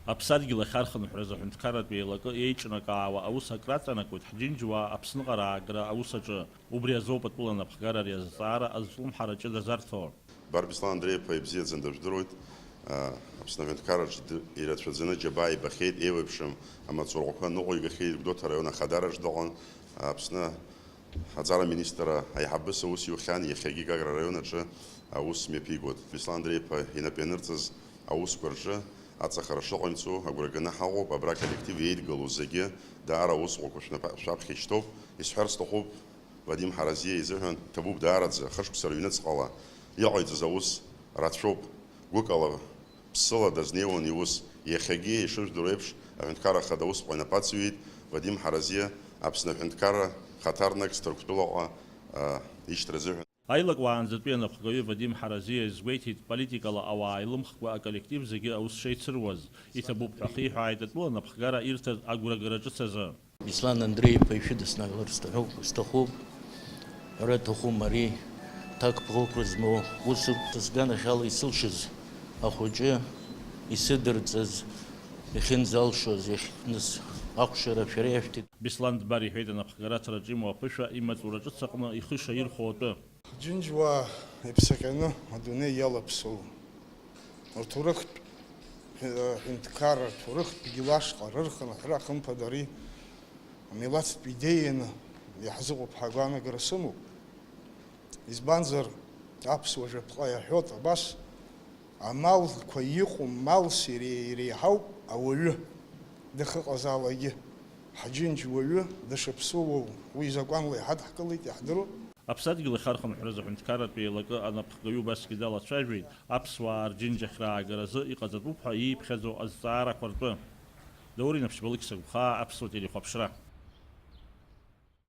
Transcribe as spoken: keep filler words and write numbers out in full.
Аԥсадгьыл ахь архынҳәразы аҳәынҭқарратә еилакы еиҿнакаауа аус акраҵанакуеит ҳџьынџьуаа Аԥсныҟа раагара аус аҿы. Убри азоуп атәыла анапхгара ари азҵаара азҿлымҳара ҷыда зарҭо. Бар Беслан Андреи-иԥа ибзиаӡаны дыжәдыруеит. Аԥсны аҳәынҭқарраҿы д-, ирацәаӡаны џьабаа ибахьеит, еиуеиԥшым амаҵурҟәқәа ныҟәигахьеит, Гәдоуҭа араион ахадараҿ дыҟан. Аԥсны аҵара министр аиҳабыс аус иухьан, иахьагьы Гагра араион аҿы аус мҩаԥигоит. Беслан Андреи-иԥа инап ианырҵаз аусқәа рҿы аҵахара шыҟаимҵо агәра ганы ҳаҟоуп, абра аколлектив еидгылоу зегьы даара аусҟәақәа шәнапы-, шәаԥхьа ишьҭоуп. Исҳәар сҭахуп, Вадим Ҳаразиа изыҳәан иҭабуп даараӡа, хышықәса рыҩныҵҟала иҟаиҵаз аус рацәоуп. Гәыкала, ԥсыла дазнеиуан иус. Иахьагьы, ишыжәдыруа еиԥш, аҳәынҭқарра ахада аусҟәа инапы ацәиҩит. Вадим Ҳаразиа Аԥсны аҳәынҭқарра хаҭарнак Сҭырқәтәылаҟа, а, ишьҭра азыҳәан. Аилак уаанӡатәи анапхгаҩы Вадим Ҳаразиа изгәеиҭеит, политикала ауаа илымхкәа аколлектив зегьы аус шеицыруаз. Иҭабуп ҳәа ахиҳәааит атәыла анапхгара ирҭаз агәрагара ҿыц азы. Беслан Андреи-иԥа ишәыдысныҳәалар сҭахуп, сҭахуп. Ҳәара аҭахума ари, ҭакԥхықәра змоу, ус сганахьала исылшаз ахәыҷы исыдырҵаз, иахьынӡалшоз, иахь-, нас, ахәшьара шәара иашәҭеит. Беслан Дбар иҳәеит, анапхгараҭараҿ имоу аԥышәа имаҵура ҿыц аҟны ихы шаирхәо атәы. Џьынџьуаа иԥсаҟьаны адунеи иалаԥсоу, рҭоурыхтә, ҳәа-, ҳәынҭқарра, рҭоурыхтәгьы лашҟа рырхынҳәра, хымԥада, ари амилаҭтә идеианы иаҳзыҟоуп ҳәа агәаанагара сымоуп. Избанзар, аԥсуа жәаԥҟа иаҳәоит абас, амалқәа иҟоу малс ире-, иреиҳауп ауаҩы дахьыҟазаалакгьы. Ҳџьынџь уаҩы дышԥсыуоу уи закәанла иҳадҳкылеит, иаҳдыруеит. Аԥсадгьыл ахь архынҳәразы аҳәынҭқарратә еилакы анапхгаҩы убасгьы далацәажәеит, аԥсуаа рџьынџь ахь раагаразы иҟаҵатәуп ҳәа ииԥхьаӡо азҵаарақәа ртәы. Даур Инаԥшьба, Алықьса Гәхаа, Аԥсуа телехәаԥшра.